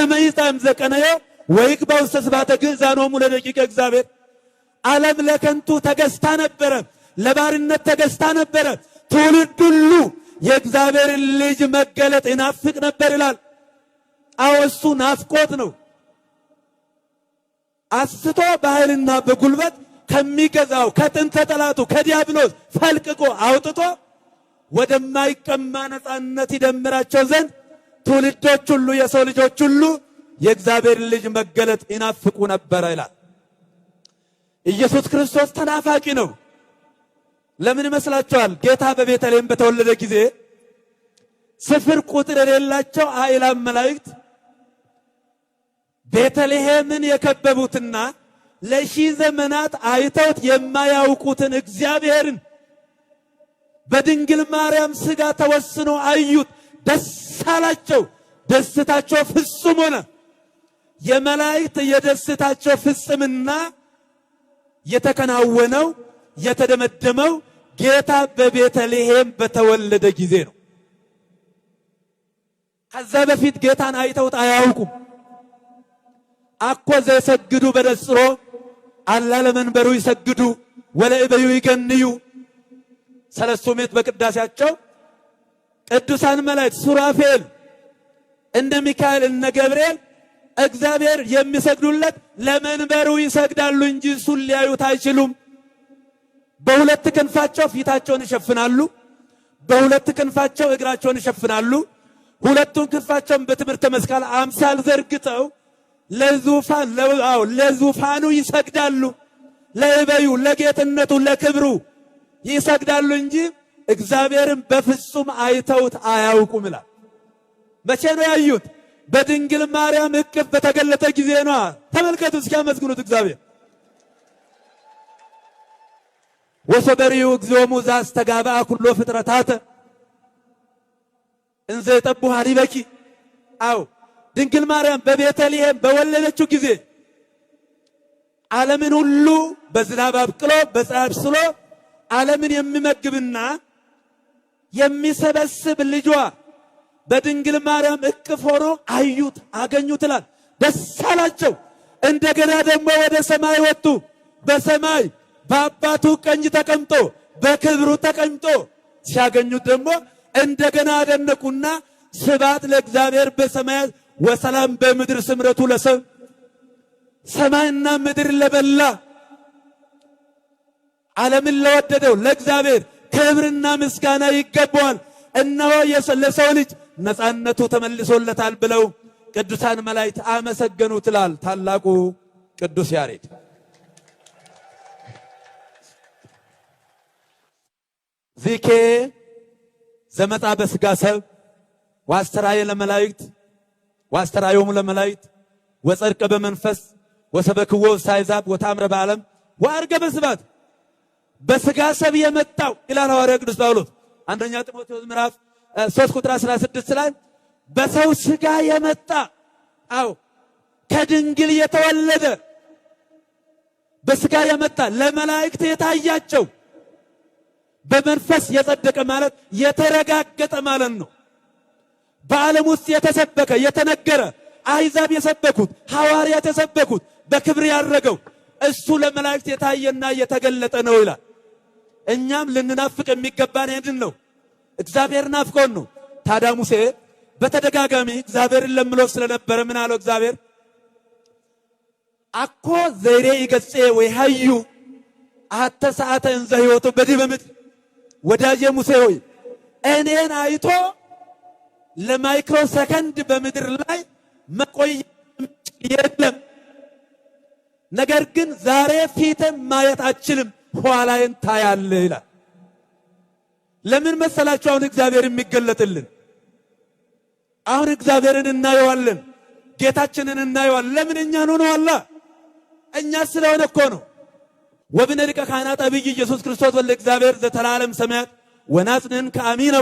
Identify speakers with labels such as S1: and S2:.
S1: ከመ ይጣዕም ዘቀነዮ ወይግባ ውስተ ስብሐተ ግእዛኖሙ ለደቂቀ እግዚአብሔር። ዓለም ለከንቱ ተገዝታ ነበረ፣ ለባርነት ተገዝታ ነበረ። ትውልድ ሁሉ የእግዚአብሔርን ልጅ መገለጥ ይናፍቅ ነበር ይላል። አዎ እሱ ናፍቆት ነው። አስቶ በኃይልና በጉልበት ከሚገዛው ከጥንተ ጠላቱ ከዲያብሎስ ፈልቅቆ አውጥቶ ወደማይቀማ ነፃነት ይደምራቸው ዘንድ ትውልዶች ሁሉ የሰው ልጆች ሁሉ የእግዚአብሔርን ልጅ መገለጥ ይናፍቁ ነበረ ይላል። ኢየሱስ ክርስቶስ ተናፋቂ ነው። ለምን ይመስላችኋል? ጌታ በቤተልሔም በተወለደ ጊዜ ስፍር ቁጥር የሌላቸው አእላፍ መላእክት ቤተልሔምን የከበቡትና ለሺህ ዘመናት አይተውት የማያውቁትን እግዚአብሔርን በድንግል ማርያም ሥጋ ተወስኖ አዩት። ደስ አላቸው። ደስታቸው ፍጹም ሆነ። የመላእክት የደስታቸው ፍጽምና የተከናወነው የተደመደመው ጌታ በቤተልሔም በተወለደ ጊዜ ነው። ከዛ በፊት ጌታን አይተውት አያውቁም። አኮ ዘይሰግዱ በነጽሮ አላ ለመንበሩ ይሰግዱ ወለእበዩ ይገንዩ። ሰለስቱ ምዕት በቅዳሴያቸው ቅዱሳን መላእክት ሱራፌል፣ እነ ሚካኤል፣ እነ ገብርኤል እግዚአብሔር የሚሰግዱለት ለመንበሩ ይሰግዳሉ እንጂ እሱን ሊያዩት አይችሉም። በሁለት ክንፋቸው ፊታቸውን ይሸፍናሉ። በሁለት ክንፋቸው እግራቸውን ይሸፍናሉ። ሁለቱን ክንፋቸውን በትምህርተ መስቀል አምሳል ዘርግተው ለዙፋን ለዙፋኑ ይሰግዳሉ። ለእበዩ ለጌትነቱ ለክብሩ ይሰግዳሉ እንጂ እግዚአብሔርን በፍጹም አይተውት አያውቁም ይላል። መቼ ነው ያዩት? በድንግል ማርያም እቅፍ በተገለጠ ጊዜ ነው። ተመልከቱ እስኪ አመስግኑት እግዚአብሔር። ወሶበሪዩ እግዚኦሙ ዘአስተጋብአ ኩሎ ፍጥረታተ እንዘ የጠቡ ሀሊበኪ። አው ድንግል ማርያም በቤተልሔም በወለደችው ጊዜ ዓለምን ሁሉ በዝናብ አብቅሎ በፀሐይ አብስሎ ዓለምን የሚመግብና የሚሰበስብ ልጇ በድንግል ማርያም እቅፍ ሆኖ አዩት፣ አገኙት ይላል። ደስ አላቸው። እንደገና ደግሞ ወደ ሰማይ ወጡ። በሰማይ በአባቱ ቀኝ ተቀምጦ በክብሩ ተቀምጦ ሲያገኙት ደግሞ እንደገና አደነቁና ስብሐት ለእግዚአብሔር በሰማያት ወሰላም በምድር ስምረቱ ለሰብ። ሰማይና ምድር ለበላ ዓለምን ለወደደው ለእግዚአብሔር ክብርና ምስጋና ይገባዋል። እነሆ ለሰው ልጅ ነፃነቱ ተመልሶለታል ብለው ቅዱሳን መላእክት አመሰገኑት ይላል ታላቁ ቅዱስ ያሬድ። ዚኬ ዘመጣ በስጋ ሰብ ዋስተራየ ለመላእክት ዋስተራዮሙ ለመላእክት ወጸድቀ በመንፈስ ወሰበክዎ ሳይዛብ ወታምረ በዓለም ወአርገ በስባት። በስጋ ሰብ የመጣው ይላል ሐዋርያው ቅዱስ ጳውሎስ አንደኛ ጢሞቴዎስ ምዕራፍ 3 ቁጥር 16 ላይ። በሰው ስጋ የመጣ፣ አው ከድንግል የተወለደ፣ በስጋ የመጣ፣ ለመላእክት የታያቸው፣ በመንፈስ የጸደቀ ማለት የተረጋገጠ ማለት ነው። በዓለም ውስጥ የተሰበከ፣ የተነገረ፣ አሕዛብ የሰበኩት፣ ሐዋርያት የሰበኩት፣ በክብር ያረገው እሱ ለመላእክት የታየና የተገለጠ ነው ይላል። እኛም ልንናፍቅ የሚገባን ይህንን ነው። እግዚአብሔር ናፍቆን ነው። ታዲያ ሙሴ በተደጋጋሚ እግዚአብሔርን ለምሎ ስለነበረ ምን አለው እግዚአብሔር? አኮ ዘይሬኢ ገጽየ ወየሐዩ አሐተ ሰዓተ እንዘ ሕይወቱ በዲበ ምድር። ወዳጄ ሙሴ ሆይ፣ እኔን አይቶ ለማይክሮ ሰከንድ በምድር ላይ መቆየት የለም። ነገር ግን ዛሬ ፊትን ማየት አችልም፣ ኋላዬን ታያለህ ይላል። ለምን መሰላችሁ? አሁን እግዚአብሔር የሚገለጥልን፣ አሁን እግዚአብሔርን እናየዋለን፣ ጌታችንን እናየዋለን። ለምን? እኛን ሆነዋላ። እኛ ስለሆነ እኮ ነው። ወብነ ሊቀ ካህናት አብይ ኢየሱስ ክርስቶስ ወልደ እግዚአብሔር ዘተላለም ሰማያት ወናጽንን ከአሚነ።